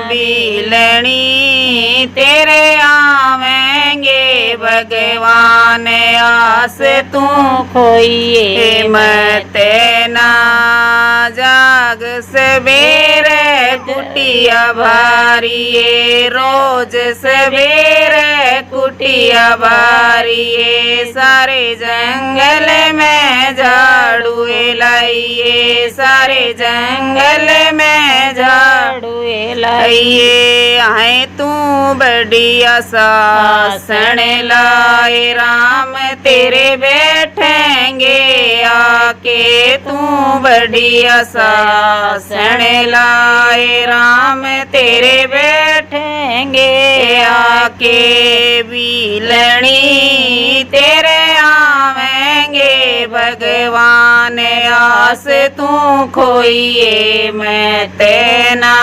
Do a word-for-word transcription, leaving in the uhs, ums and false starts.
बीलणी तेरे आवेंगे भगवान, आस तू खोइए मत ना। जाग सवेरे कुटिया बारिए, रोज सवेरे कुटिया बारिए, सारे जंगल में झाड़ू लाइए, सारे जंगल में झाड़ू लाइए। आए तू बढ़िया सासन लाए राम, तेरे बैठेंगे आके। तू बढ़िया सासन लाए राम, तेरे बैठेंगे आके। बीलणी तेरे आवेंगे भगवान, आस तू खोइए मत ना।